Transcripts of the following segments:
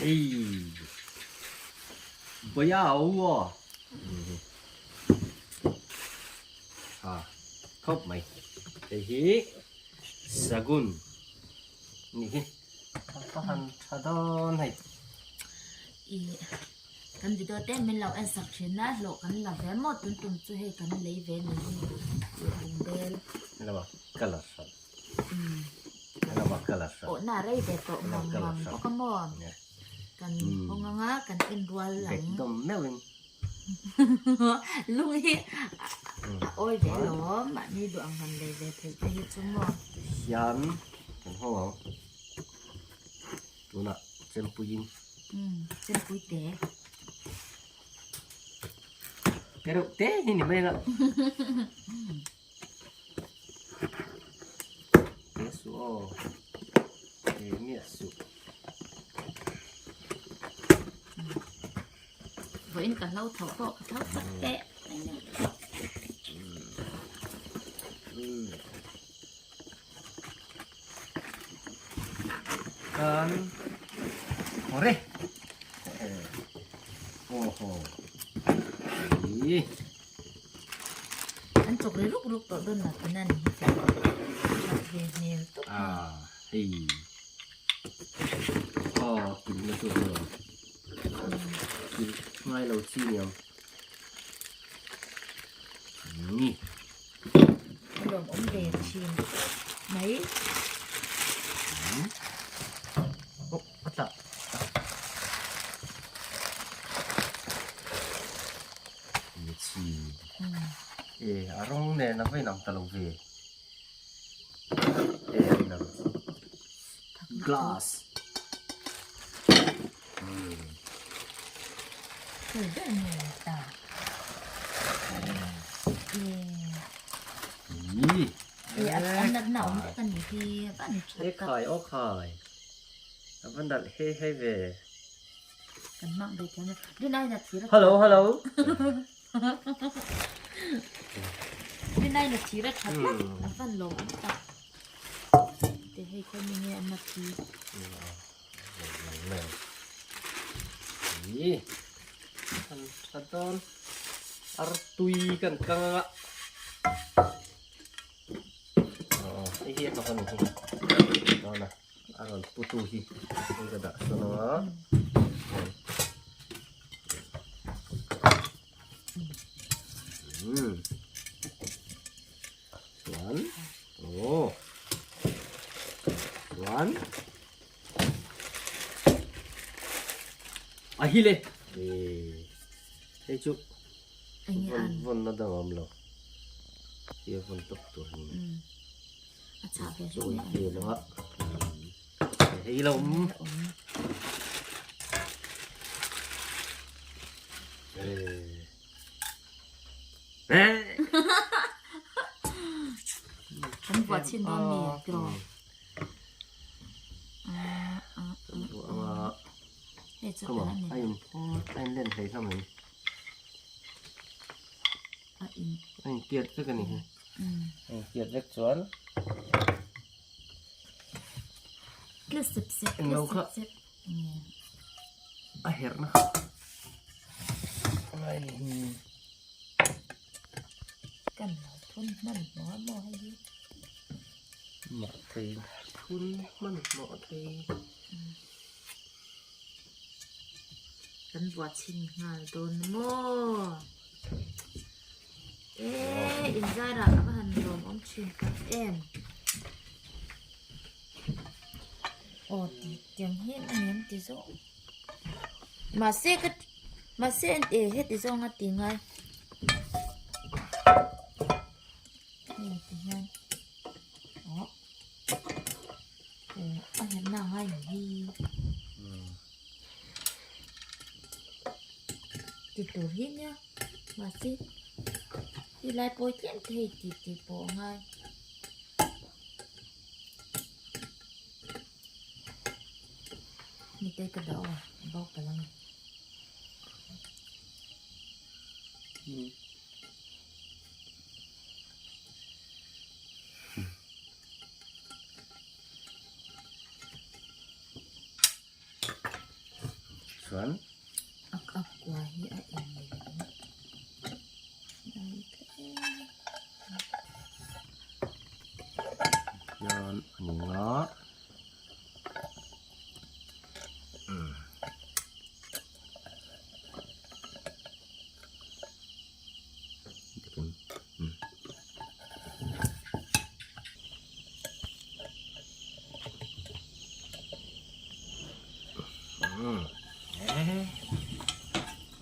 Hei Bawia a u aw. Ha khawp mai. Hei hi Sagun ni hi ka han tha dawn hei. I kan video te min lo en sak thin a hlawh kan la ve maw tun tum chu hei kan lei ve ni hi i bungbel. Lama colour hran. Lama colour hran. Awh na rei ve tawh mang mang bawk a maw. Kan hawng anga kan en rual ang. Bek dawm meuhin. Lung hi a awi ve lo, mahni duh ang han lei ve theih te hi chu maw. Hian kan hawng ang. Tunah chempuiin. Chempui te. Te reuh te hi ni mai ang a. Te suh aw. Te miah suh. Vawiin ka hlo tho pawh ka tho chak teh Kan hore oh ho i an chawk ri ruk ruk tawh dawn na tuna ni hi chu that ve hmel tawp a hei aw kilhna chu a Kilh ngai lo chi niang. Ni. A lawm awm ve thin mai. Oh, a tla. Ni chi. E, a rawng nen a va inang ta lo ve. E, a inang. Glass. E khai aw khai a va nalh hei hei ve hello hello Kan tha dawn artui kan kang anga aw hei hi a hnawk a ni hi dawn a a rawn pu tu hi hei ka dah sawn anga umm chuan aw chuan. A hi le hei chu vawn vawn na dang a awm lo hi a vawn tawp tur a ni a chah ve chu ui ve lo a hei lo awm kan buat chin dawn mi tiraw. Come on, a in a in len hlei hlawm em? A in tiat vek a ni hi. A in tiat vek chuan. Englo kha a herhna kha ngai ni hi. Kan lo thun hman hmawh a maw hei hi. Mah thei thun hman hmawh thei. Kan buah chhin nghal dawn maw? E inzarah a va han lawm awm thin tak em. Aw ti tiang hian a ni an ti zawk. Mahse ka mahse e heti zawng a ti ngai. Hei ti hian aw a herna a ngai ang hi ti tur hi nia mahse ti lai pawi tlem te hei tih tih pawh a ngai. Mite ka dah aw a bo palh ang e. Hian a ni nga. Umm.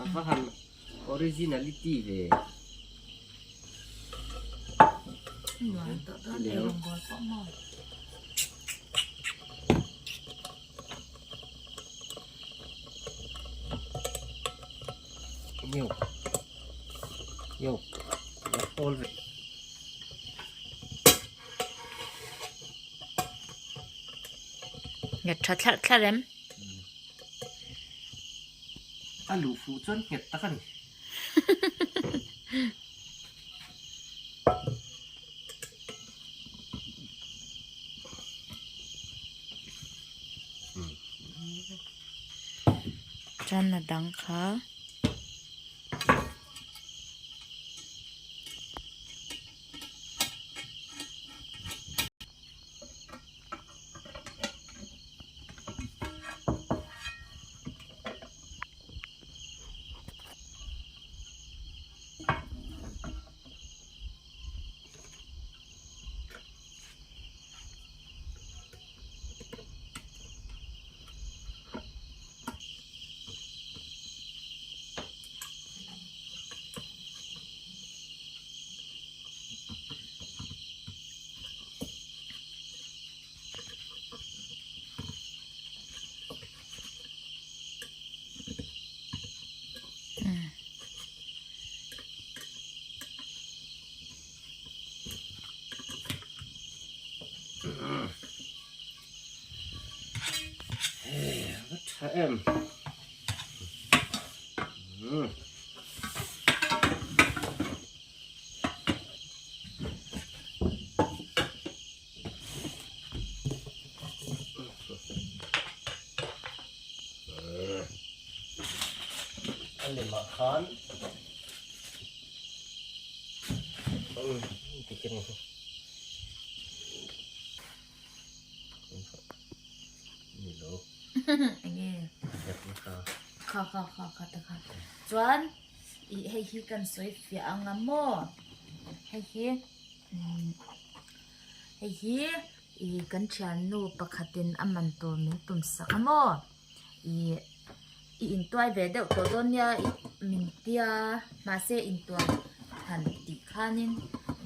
A va han originality ve. Yo. Yo. All ve. Nghet tha thlarh thlarh em? A luh fuh chuan nghet tak a ni. Chuan a dang kha. Tha em. A lemah khan ni lo enge kha kha kha kha ta kha chuan ih hei hi kan sawi fiah ang a maw hei hi hei hi ih kan thiannu pakhatin a man tur min tum sak a maw ih i intuai ve deuh tawh dawn nia ih min tia mahse intuai han tih khanin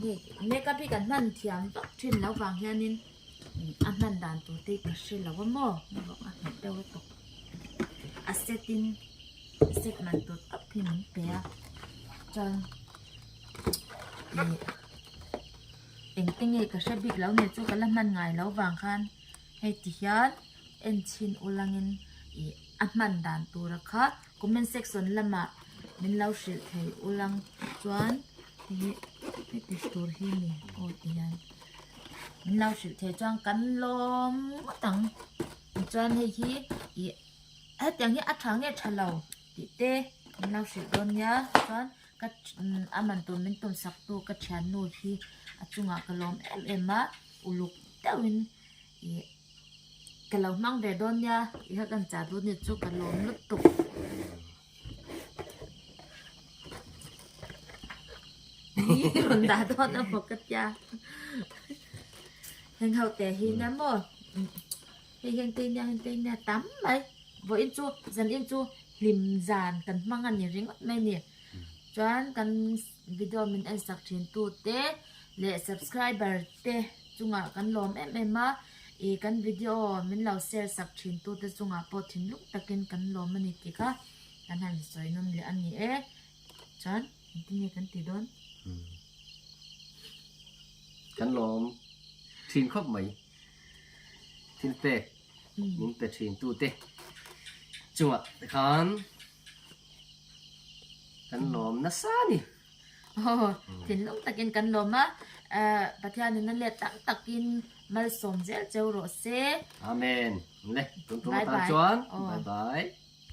nge makeup hi kan hman thiam vak thin lo vang hianin a hman dan tur te hi ka hre lo a maw a nghet deuh lutuk a set in set man tur tawp hi min pe a chuan ih engte nge ka hre bik lo nia chu ka la hman ngai lo vang khan hei ti hian en chhin ulangin ih a hman dan tura kha comment section lamah min lo hrilh thei ulang chuan hei hi heti tur hi ni aw ti hian min lo hrilh thei chuan kan lawm ngawt ang tichuan hei hi ih hetiang hi a tha nge tha lo tih te min lo hrilh dawn nia chuan ka a man tur min tum sak tu ka thiannu hi a chungah ka lawm em em a uluk deuhin ih ka lo hmang ve dawn nia i kha kan chah duh ni chu ka lawm lutuk ni rawn dah dawn a maw ka tia heng ho te hi nia maw hei heng te nia heng te nia tam mai vawiin chu zanin chu hlim zan kan hmang a ni ringawt mai a ni chuan kan video min en sak thin tu te leh subscriber te chungah kan lawm em em a ih kan video min lo share sak thin tu te chungah pawh thinlung takin kan lawm a ni tih kha kan han sawi nawm leh a ni e chuan engtin nge kan ti dawn kan lawm thin khawp mai thil pek min pe thin tu te chungah te khan kan lawm nasa a ni. Aw, thinlung takin kan lawm a, Pathianin a let tam takin malsawm zel cheu rawh se. Amen. Le, tun tum atan chuan bye bye.